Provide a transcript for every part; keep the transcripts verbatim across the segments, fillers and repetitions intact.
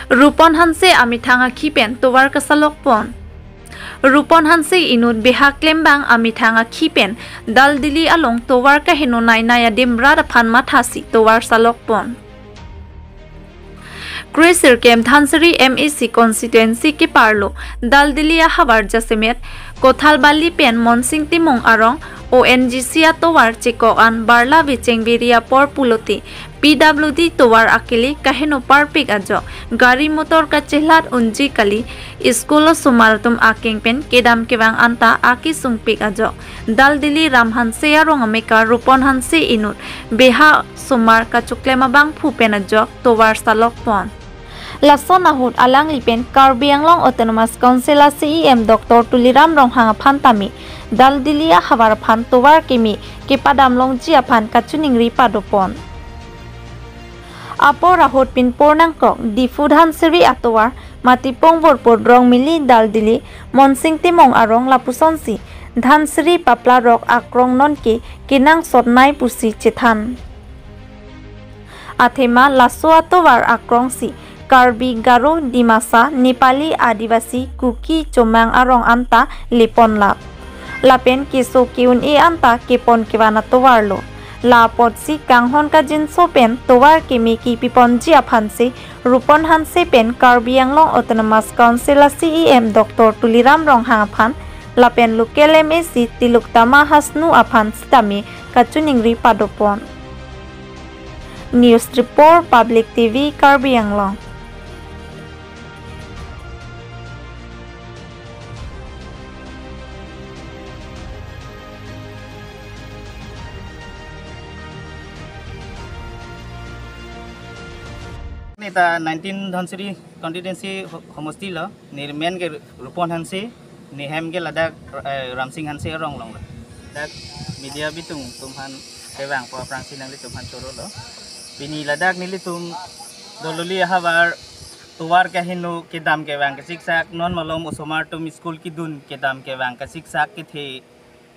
Rupon Hanse amethang akhi pen tovar kasalok pon. Rupon Hanse inut beha klembang amethang akhi pen Daldili along tovar kaheno nainai adim rat aphan mathasi tovar salok pon. Kre sirkep Dhansiri M A C constituency keparlo Daldili ahavar jasemet Kothalbali pen Monsing Timung arong O N G C atovar chekok an barla vecheng viri apor pulote P W D tovar akili kaheno parpik ajok gari motor kachehlat unji kali, school osomar atum akeng pen kedam kevang anta akesungpik ajok Daldili Ram Hanse arong amekar Rupon Hanse inut beha osomar kachoklem abangphu pen ajok tovar salok pon. Lason ahut alangli pen Karbi Anglong Autonomous Council a C E M Doctor Tuliram Ronghang aphan tame Daldili ahavar aphan tovar keme kepadam longji aphan kachiningri padopon. Apor ahut pinpur nangkok Diphu Dhansiri atovar Matipung Vorpur Rongmili Daldili Monsing Timung arong lapusonsi Dhansiri Paplarok akrong nonke kenangsot nai pusi chethan. Athema laso atovar akrongsi Karbi, Garo, Dimasa, Nepali, Adivasi, Kuki, Chomang arong anta lepon lap. Lapen keso ke-un-e anta kepon kevan atovarlo. La apotsi kanghon kangjinso pen tovar keme kepiponji aphansi Rupon Hanse pen Karbi Anglong Autonomous Council a C E M Doctor Tuliram Ronghang aphan lapen local M A C Tiloktama Hasnu aphan sitame kachiningri padopon. News Report, Public T V, Karbi Anglong. Neta nineteen Dhansiri constituency ho-, homosti lo, neli men ke Rupon Hanse, nehem ke ladak, eh, Ramsing Hanse arong along lo. Dak media bitung atum aphan kevangpo aphrangsi nanglitum aphan chorolo. Pini ladak nelitum Daldili ahavar tovar kaheno kedam kevang kasiksak, non malom osomar atum school kedun kedam kevang kasiksak kethe,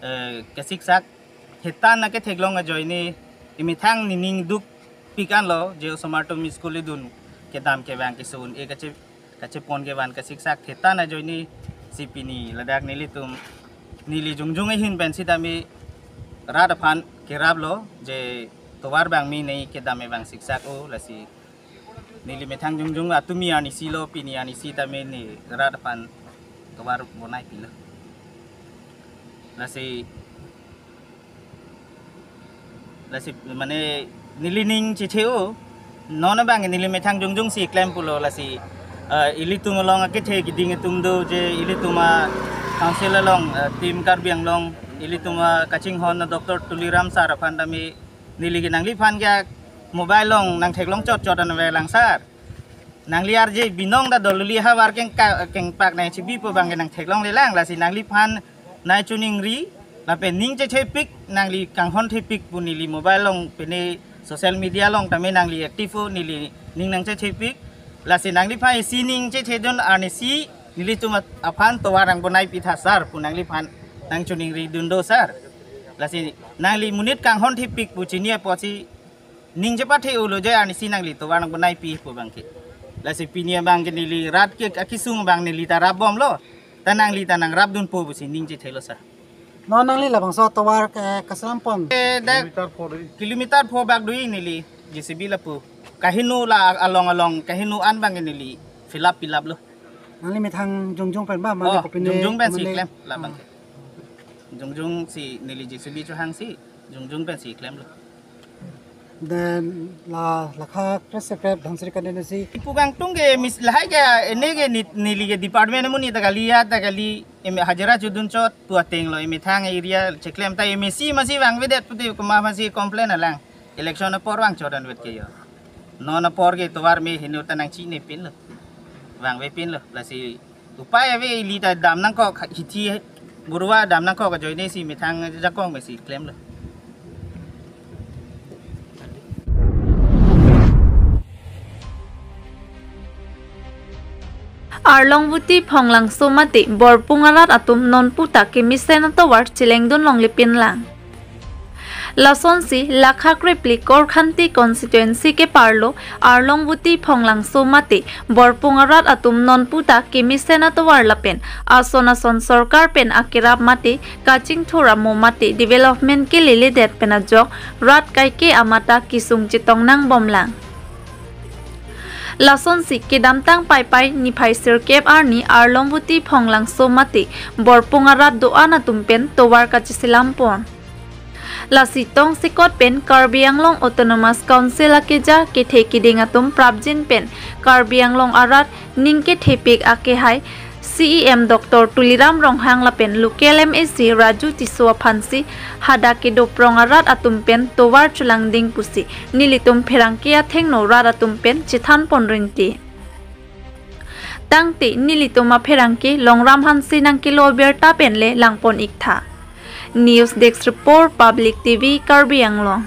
eh, kasiksak. Thethan aketheklong ajoine emethang nening dukpik anlo je osomar atum school edun kedam kevang keso-un-e kache, kachepon kevan kasiksak thethan ajoinesi pini ladak nelitum neli jongjong ahin pen sitame rat aphan keraplo je tovar abang me nai kedam kevang siksak-o, lasi neli methang jongjong atum arnisi lo, pini arnisi tame ne rat aphan tovar bonai pilo. Lasi, lasi mane neli ning chetheo, non abang neli methang jongjongsi klem pulo lasi, eh, ilitum along akethe keding atum do je ilitum a-council along, eh, Team Karbi Anglong, ilitum akachinghon Doctor Tuliram sir aphan tame neli ke nangliphan ke mobile along nangtheklong chotchot an avelang sir. Nangli arje binong ta Daldili ahavar kengka-, kengpak nangchibipo abang ke nangtheklonglelang, lasi nangliphan nangchiningri lapen ning chethepik, nangli kanghon thepik pu neli mobile along pine social media along tame nangli active-o, neli ning nangchethepik. Lasi nangliphan isi ning chethedun arnisi nelitum at-, aphan tovar nangbonaipitha sir pu nangliphan nangchiningridun do sir. Lasi nangli monit kanghon thepik pu chini apotsi ning chepathe-olo je arnisi nangli tovar nangbonaipipo abang ke. Lasi pini abang ke neli rat ke akesung abang neli ta rapbomlo. Ta nangli ta nangrapdunpo pusi ning chethelo sir. Non nangli labangso tovar ke kaselam pon? Eh, dak kilometer pho bak do-ik neli J C B lapu. Kaheno la along along kaheno an abang ke neli fill up fill up lo. Nangli methang jongjong pen ba, mane Oh, kopine, jongjong pensi mane klem labang ke. Jongjongsi neli J C B chohangsi jongjong pensi klemlo. Then la lakha kre sirkep Dhansiri constituency. Pu kangtung ke mis lahai ke ene ke ni-, neli ke department amonit ta kali ya ta kali em hajira chodun chot pu ateng lo, emethang area cheklem ta M A C masi vangvedet pute komat masi complain alang. Election apor vangchot anvet ke yo. Non apor ke tovar me heno ta nangchinepinlo. Vangvepinlo. Lasi upai ave, ili ta dam nangkok, hithi borwa dam nangkok ajoinesi methang jakong mesi klemlo. Arlong Buti, Phonglangso mate Borpung arat atum nonpu ta kemesen atovar chelengdun longlepinlang. Lasonsi lakha krephli Korkanthi constituency keparlo Arlongbuti, Phonglangso mate Borpung arat atum nonputa kemesen atovar lapen ason ason sorkar pen akerap mate kachingthur amo mate development keleledet pen ajok rat kaike amat ta kesung chetong nangbomlang. Lasonsi kedamtang Paipai niphai sirkep arni Arlongbuti, Phonglangso mate Borpung arat do-an atum pen tovar kacheselampon. Lasi tongsekot pen Karbi Anglong Autonomous Council akeja kethe keding atum prapjin pen Karbi Anglong arat ning kethepik akehai C E M Doctor Tuliram Ronghang lapen local M A C Raju Tisso aphansi hadak kedoprong arat atum pen tovar chelangding pusi nelitum pherangke athengno rat atum pen chethanpon ringti. Tangte nelitum apherangke Longram Hanse nangkelo abirta pen le langpon iktha. News Desk Report, Public T V, Karbi Anglong.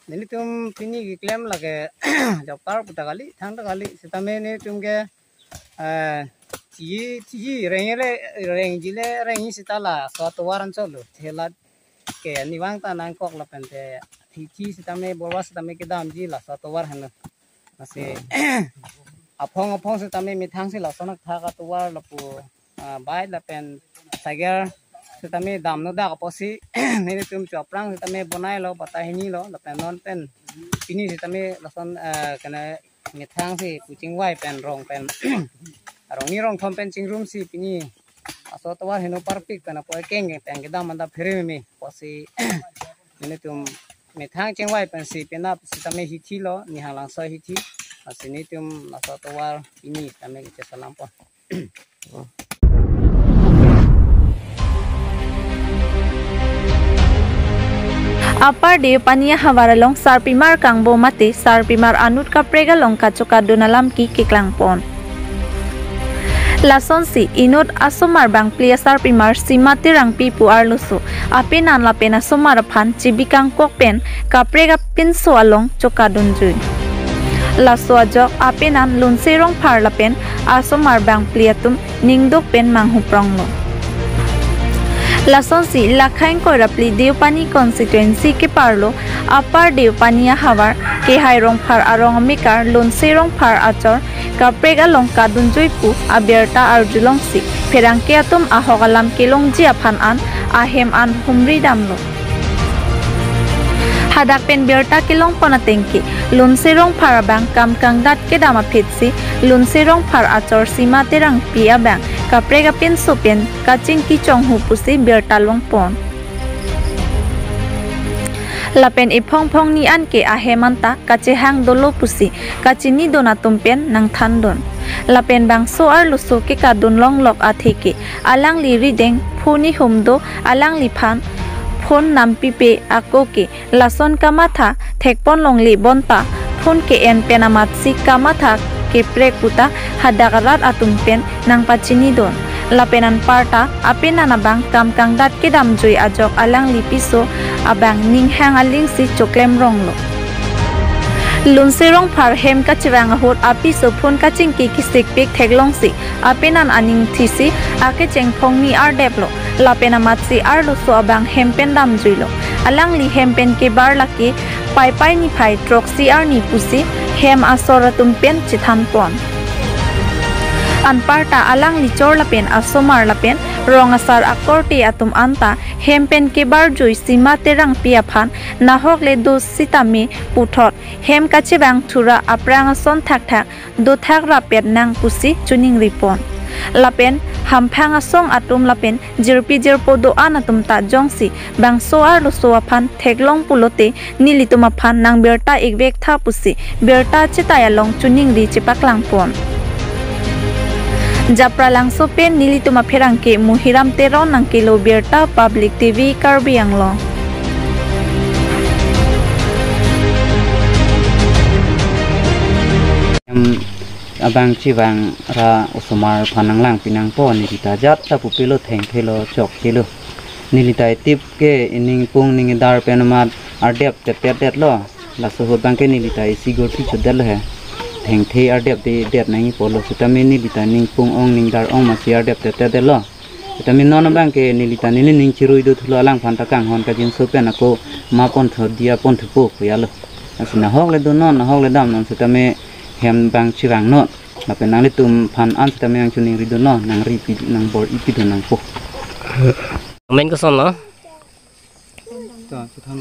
Nelitum pini keklem lake job card puta kali, thangta kali, setame nelitum ke, eh, tiji, tiji, rengji le, rengji le, rengji seta laso atovar anchot lo, thela ke ani vang ta nangkok lapen te, tiji setame, borwa setame kedamji laso atovar henlo. Lasi aphong aphong setame methang si lason athak atovar lapu, ah, bike lapen cycle setame damno dak apotsi nelitum chu aphrang setame bonailo, batai hinilo lapen non pen pini setame lason, ah, kena methang si pu chingvai pen rong pen rongni rongthom pen chingrumsi pini laso atovar heno parpik pen apo ekeng pen kedam anta phere meme apotsi nelitum methang chingvai pensi penap setame hithilo, nihang langso hithi. Lasi nelitum laso atovar pini setame kacheselampon. Upper Deopani ahavar along sarpimar kangbo mate sarpimar anut kaprek along kachokadun alam ke keklangpon. Lasonsi inut asomar bangphli asarpimar Sima Terangpi pu arloso apenan lapen asomar aphan chebi kangkok pen kaprek apinso along chokadunjui. Laso ajok apenan Lunse Rongphar lapen asomar bangphli atum ningduk pen manghupronglo. Lasonsi lakha ingkoi ra phli Deopani constituency keparlo Upper Deopani ahavar kehai Rongphar arong amekar Lunse Rongphar achor kaprek along kadunjui pu abirta arjulongsi pherangke atum ahok alam kelongji aphan an ahem an humri damlo. Hadak pen birta kelongpon atengke Lunse Rongphar abang kam kangdat kedam aphetsi Lunse Rongphar achor Sima Terangpi abang kaprek apinso pen kachingki chonghu pusi birta longpon. Lapen ephong phongni an ke ahem anta kachehang dolo pusi kachinidun atum pen nangthandun. Lapen bangso arloso kekadun longlok atheke alangli rideng phone ihum do, alangliphan phone nampipe, ako ke lason kamatha thekpon longle bonta phone ke-en pen amatsi kamatha keprek puta hadak arat atum pen nangpachinidun. Lapen anparta apenan abang kam kangdat kedamjui ajok alangli piso abang ninghang alingsi choklemronglo. Lunse Rongphar hem kachevang ahut apiso phone kachingki kesikpik theklongsi apenan aning thisi akecheng phongni ardeplo. Lapen amatsi arloso abang hem pen damjuilo. Alangli hem pen kebar lake Paipai niphai throksi arni pusi hem asor atum pen chethanpon. Anparta alangli chor lapen asomar lapen rong asar akorte atum anta hem pen kebarjui Sima Terangpi aphan nahok le do sitame puthot hem kachevang thura aphrang ason thakthak dothak rapet nang pusi choningripon. Lapen hamphang asong atum lapen jirpi jirpo do-an atum ta jongsi bangso arloso aphan theklong pulote nelitum aphan nangbirta ikvektha pusi birta chetai along choningri chepaklangpon. Japralangso pen nelitum apherangke Muhiram Teron nangkelo birta, Public T V Karbi Anglong. Em, abang chevang ra osomar aphan nanglangpi nangpo, neli ta jat ta pupilo, thengthelo, chokkelo. Neli ta etip ke ining pung ning edar pen amat ardep tepetdetlo. Laso ahut abangke neli ta isi gurpi chotdetlo he. Thengthe ardep de det nangji pulo. Sitame neli ta ningpung ong ningdar ong masi ardep te te detlo. Sitame non abangke neli ta neli ning chirui do thulo, alangphan ta kanghon kangjinso pen ako ma ponthu dia ponthupo pu ya lo. Lasi nahok le donon, nahok le damnon sitame hem abang chevangnon. Lapen nanglitumphan an sitame nangchiningri donon, nangri pi, nangbor-i pi do nangpo. Nangmen kosonlo?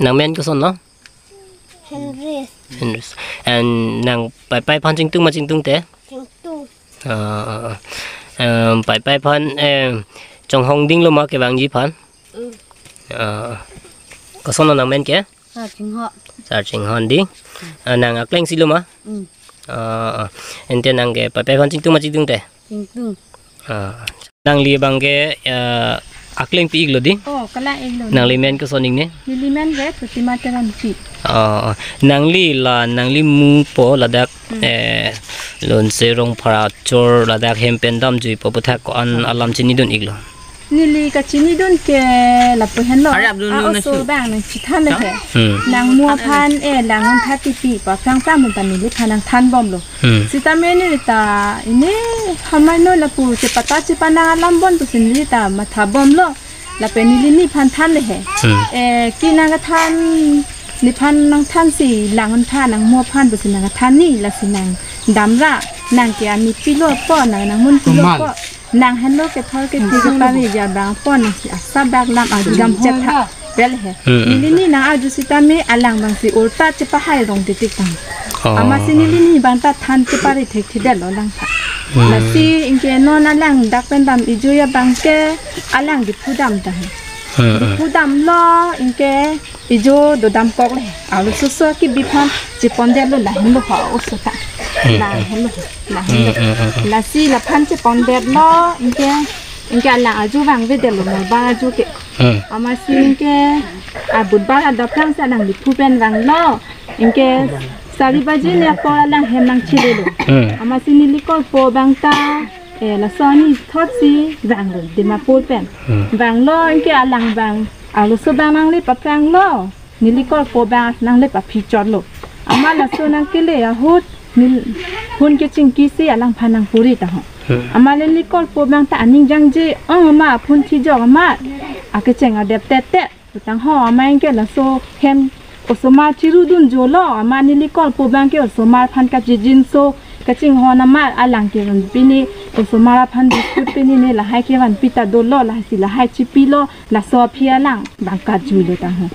Nangmen kosonlo? Henry. Henry. And nang Paipai aphan chingtung ma chingtungte? Chingtung. Ah, ah, ah. Em, Paipai aphan, em, chonghong dinglo ma kevangji aphan? Mm. Ah, kosonlo nangmen ke? Sar Chinghon. Sar Chinghon dei. Ah, nang akleng si lo ma? Mm. Ah, ah. Ante nang ke Paipai aphan chingtung ma chingtungte? Chingtung. Ah. Nangli abangke, ah, akleng pi-iklo dei? Oh, kalang-iklo. Nangli men koson ingne? Neli men ke Protima Teronpi. Ah, ah. Nangli la, nangli mupo ladak, Hmm. eh, Lonse Rongphar achor ladak hem pen damjuipo aputhak ko-an alam chinidun-iklo? Neli kachinidun ke lapu henlo. Arap dun dun a-oso nasi. Abang nangchethan le he. Hmm. Nangmu aphan, eh, lang-un tha tipi, pa prang prang mun ta neliphan nangthanbomlo. Hmm. Sitame neli ta ini hamai no lapu chepata chepanang alam bon pusi neli ta mathabomlo. Lapen neli nephan than le he. Hmm. Eh, ke nangkethan, nephan nangthansi lang-un tha, nangmu aphan pusi nangkethan ni, lasi nang damra, nang ke ani pilo po, nang nangmun pilo Kumal. Po. Nang henlo kethor kethe kepari ja abang po, nangsi asap dak lam arju dam chetha. Bel he. Hmm. Neli ne nang arju sitame alang abangsi ulta chepahai rong titik tang. Oh. Amatsi neli ne abang ta than chepari thekthedetlo lang ta. Hmm. Lasi anke non alang dak pen dam ijo abangke alang Diphu dam ta he. Hmm, hmm. Diphu damlo anke ijo dodamkok le. Arloso so kebi aphan chepondetlo lahenlo ha oso ta. Hmm, hmm. Lahenlo, lahenlo. Hmm, hmm, hmm, hmm. Lasi laphan chepondetlo anke, anke alang arju vangvedetlo mo abang arju ke. Hmm. Amatsi anke, ah, Budbar adap tangsi alang Diphu pen vanglo. Anke sari baji ni apor alang hem nangchilelo. Hmm. Amatsi neli korpo abang ta, eh, laso ani thotsi vanglo, Dimapur pen. Hmm. Vanglo anke alang abang, arloso abang nangle papranglo. Neli korpo abang nangle paphichotlo. Amat laso nangkele ahut, neli phone kechingkisi alangphan nangpuri ta ho. Hmm. Amat neli korpo abang ta aning jangje ong amat phone thijok amat. Akecheng adep tete. Putang ho amat anke laso hem osomar chirudunjolo amat neli korpo abangke osomar aphan kachijinso kachinghon amat alang kevan pine osomar aphan biscuit pinine lahai kevan pita dolo lahai si lahai chipilo laso aphi alang abang karjulo ta ho.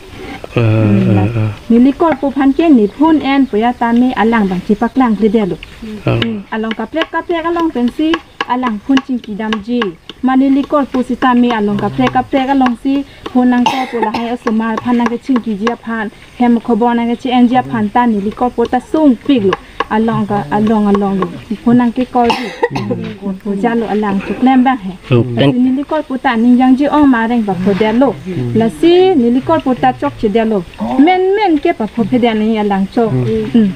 Hmm, hmm, la-, hmm, hmm. Neli korpo aphan ke ne phone en puya tame alang abang chepaklangkledetlo. Hmm. Hmm, along kaprek kaprek along pensi alang phone chingkidamji. Mane neli korpo sitame along kaprek kaprek alongsi phone nangkorpo lahai osomar aphan nangkechingkiji aphan, hem khobor nangkeche-enji aphan ta neli korpo ta sungpiklo. Along ka, along alonglo. Phone nangkekorji. Phone jalo alang choklem abang he. Hmm. Lasi neli korpo ta aning jangje ong amat areng paphodetlo. Lasi neli korpo ta chokchedetlo. Menmen ke paphophedetlo alang chok. Hmm. Hmm.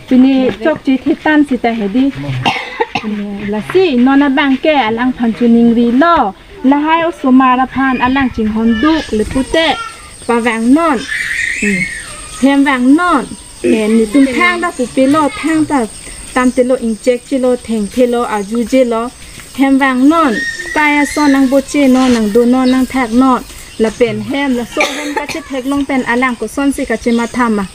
Pine chokche thetan sita he dei. Lasi non abangke alangphan chiningrilo. Lahai osomar aphan alang chinghonduk le pute pavangnon. Hmm. Hem vangnon. Eh, netum thang ta pupelo, thang ta tamtelo, ingchekchelo, thengthelo, arjujelo. Hem vangnon. Pai ason nangbochenon, nangdonon, nangthaknon. Lapen hem, laso hem kachetheklong pen alang kosonsi kachematha ma.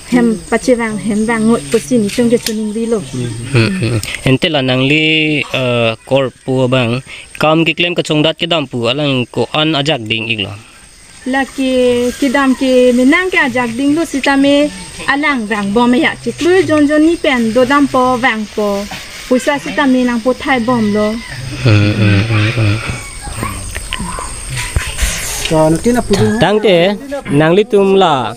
Hem pachevang, hem vang ngot pusi netum ke chiningrilo. Hmm, hmm. Ante la nangli, eh, korpo abang kam keklem kachongdat kedam pu alang ko-an ajak ding-iklo? Lake kedam ke menang ke ajak dinglo sitame alang vangbom ya, chiklo jonjon ni pen dodampo vangpo. Poisa sitame nangpothaibomlo. Hmm, hmm, hmm, hmm. Tangte nanglitum la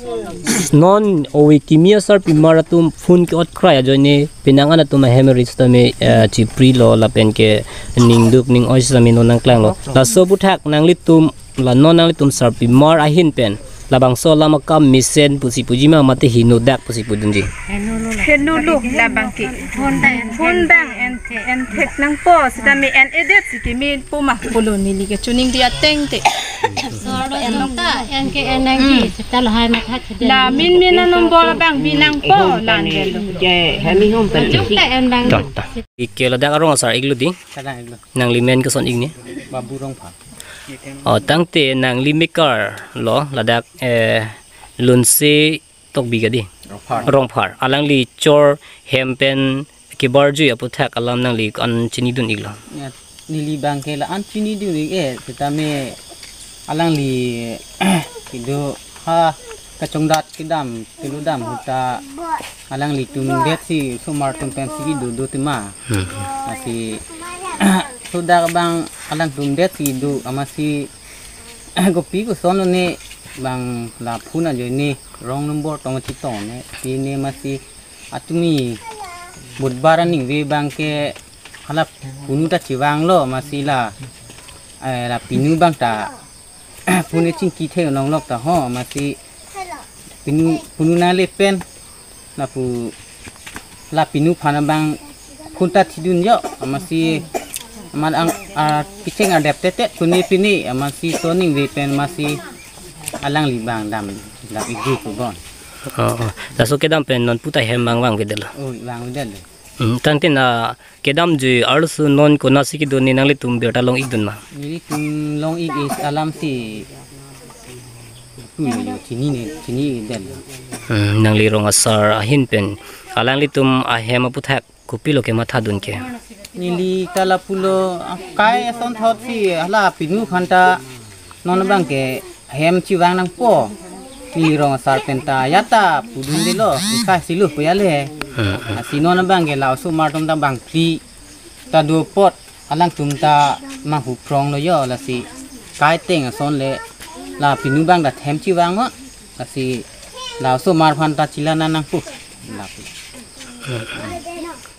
non ove kimi asarpimar atum phone ke-ot krai ajoine penang an atum ahem ri sitame, eh, chiprilo lapen ke ningduk ning-oi sitame non nangklanglo. Laso aputhak nanglitum la non nanglitum sarpimar ahin pen labangso alam akam mesen pusi puji ma mate henodak pusi pudunji? Henolo labangke. Phone abang en, en thek nangpo sitame en-edet si kemepo ma pulo neli kachiningri ateng te. Sor lo jong ta, en ke en nangji, seta lahai matha chede. La min min anumber abang binangpo, lan delo. Je, hami hom pen isi. Jok ta en bang. Tong, tong. Ike ladak arong asar iklo di. Kadang iklo. Nangli men koson ik ni? Babu Rongphar. O, tangte nangli mekar lo, ladak, eh, Lunse Tokbi kadi. Rongphar. Rongphar. Alangli chor hem pen kebarjui aputhak alam nangli an chinidun iklo. Ya, neli bang ke la an chinidun ik, eh, setame alangli kedo ha kachongdat kedam, keludam ahut ta alanglitum det si osomar atum pen si kedo do tema. Hmm. Lasi sodak abang alangtum det si do amatsi kopi koson lo ne bang la phone ajoine wrong number tong chetong ne, pine amatsi atumi Budbar aningve bang ke hala punu ta chevanglo amatsi la, eh, la pinu bang ta phone chingki the nonglok ta ho amatsi pinu, punu nangle pen lapu la pinu aphan abang phone ta thidun jo amatsi amat ang, ah, kecheng adep tetet kuni pini amatsi soningve pen amatsi alangli bang dam dam ikji pu bon. O, o. Laso kedam pen non puta hem vang vangvedetlo. O, vangvedetlo. Hmm, tangte na kedamjui arloso non konatsi kedo ne nanglitum birta long ikdun ma? Nelitum long ik is alamsi pulo yo chini ne, chinidetlo. Hmm, nangli rong asar ahin pen alanglitum ahem aputhak kopilo kemathadun ke? Neli ta lapulo, ah, kai asonthot si hala pinu aphan ta non abang ke hem chevang nangpo. Neli rong asar pen ta ya ta pudundelo, kai si lo pu ya le. Hmm, hmm. Lasi non abang ke la osomar atum ta bangphli ta do apot alangtum ta manghu krong lo jo, lasi kai ateng ason le la pinu bang ta hem chevang ma, lasi la osomar aphan ta chelang nangpo. Lapu.